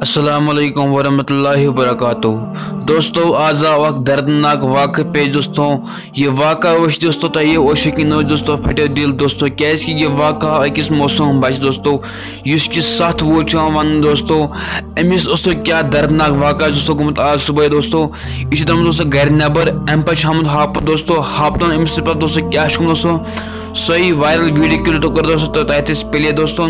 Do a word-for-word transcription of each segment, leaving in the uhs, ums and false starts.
السلام علیکم ورحمۃ اللہ وبرکاتہ۔ دوستو، آز آو اکھ دردناک واقعہٕ پیش دوستو۔ یہِ واقعہٕ وٕچھ دوستو تۄہہِ، یہِ اوس شوقیٖن اوس دوستو، پھٹیو دِل دوستو، کیازِ کہِ یہِ واقعہٕ آو أکِس معصوٗم بچہِ دوستو، یُس کہِ ستھ وُہُر چھُ یِوان وننہٕ دوستو۔ أمِس اوس سُہ کیٛاہ دردناک واقعہٕ دوستو گوٚمُت آز صُبحٲے دوستو۔ یہِ چھُ درٛامُت دوستو گرِ نٮ۪بر، امہِ پتہٕ چھُ آمُت ہاپت دوستو، ہاپتن أمِس سۭتۍ پتہٕ دوستو کیٛاہ چھُ گوٚمُت دوستو، سۄے وائرل ویڈیو کلپ تو کٔر دوستو تۄہہِ تہِ أسۍ پلے دوستو۔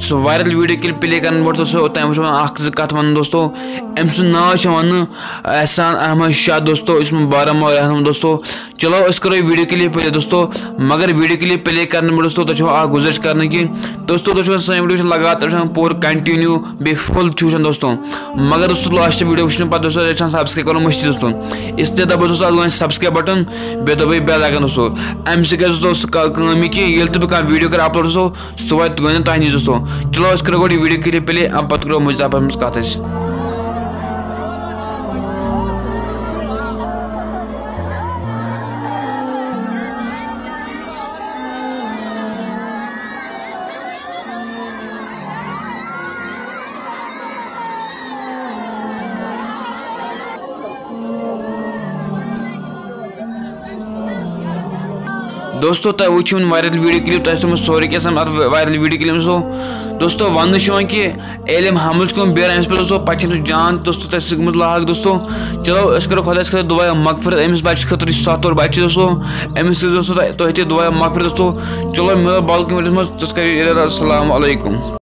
سُہ وائرل ویڈیو کلپ پلے کرن برونٛٹھ دوستو، اوٚتام وٕچھو وۄنۍ اکھ زٕ کتھ ونہٕ دوستو۔ أمۍ سُنٛد ناو چھُ وننہٕ احسان احمد شاہ دوستو، یُس مےٚ بارہمولہ رہنُما دوستو۔ چلو أسۍ کرو یہِ ویڈیو کلپ پلے دوستو، مگر ویڈیو کلپ پلے کرنہٕ برونٛٹھ دوستو، تۄہہِ چھو اکھ گُزٲرِش کرنہٕ کہِ دوستو، تُہۍ چھِو سٲنۍ ویڈیو وٕچھان لگاتار، وٕچھان پوٗرٕ continue بیٚیہِ full چھِو وٕچھان دوستو۔ مگر دوستو، last video وٕچھِنہٕ پتہٕ دوستو، أسۍ چھِ آسان subscribe کرُن مٔشتٕے دوستو۔ اس لیے دپو دوستو، اتھ گوٚو subscribe button، بیٚیہِ دبٲیِو bell icon دوستو۔ امہِ سۭتۍ گژھِ دوستو سُہ کا-، کٲم یہِ کہِ ییٚلہِ تہِ بہٕ کانٛہہ ویڈیو کرٕ upload دوستو، سُہ واتہِ گۄڈٕنٮ۪تھ تۄہہِ نِش دوستو۔ چلو أسۍ کرو گۄڈٕ یہِ ویڈیو کلپ پلے، امہِ پتہٕ کرو مٔزیٖد اتھ منٛز کتھ أسۍ۔ دوستو، تۄہہِ وٕچھِو وۄنۍ وائرل ویڈیو کلپ، تۄہہِ چھُ تھوٚمُت سورُے کینٛہہ سان اتھ وائرل ویڈیو کلپ منٛز۔ دوستو، وننہٕ چھُ یِوان کہِ علم حمل چھُ گوٚمُت بیرا أمِس پٮ۪ٹھ دوستو، پتہٕ چھِ أمِس جان دوستو تۄہہِ سۭتۍ گٔمٕژ لاگ دوستو۔ چلو أسۍ کرو خۄدایَس خٲطرٕ دعا مغفرت أمِس بچہِ خٲطرٕ، یُس ستھ وُہُر بچہِ چھُ دوستو، أمِس سۭتۍ دوستو تۄہہِ، تۄہہِ تہِ دعا مغفرت دوستو۔ چلو مِلو باقٕے ویڈیوَس منٛز، تِژھ کَرِ ارادہ۔ السلام علیکم۔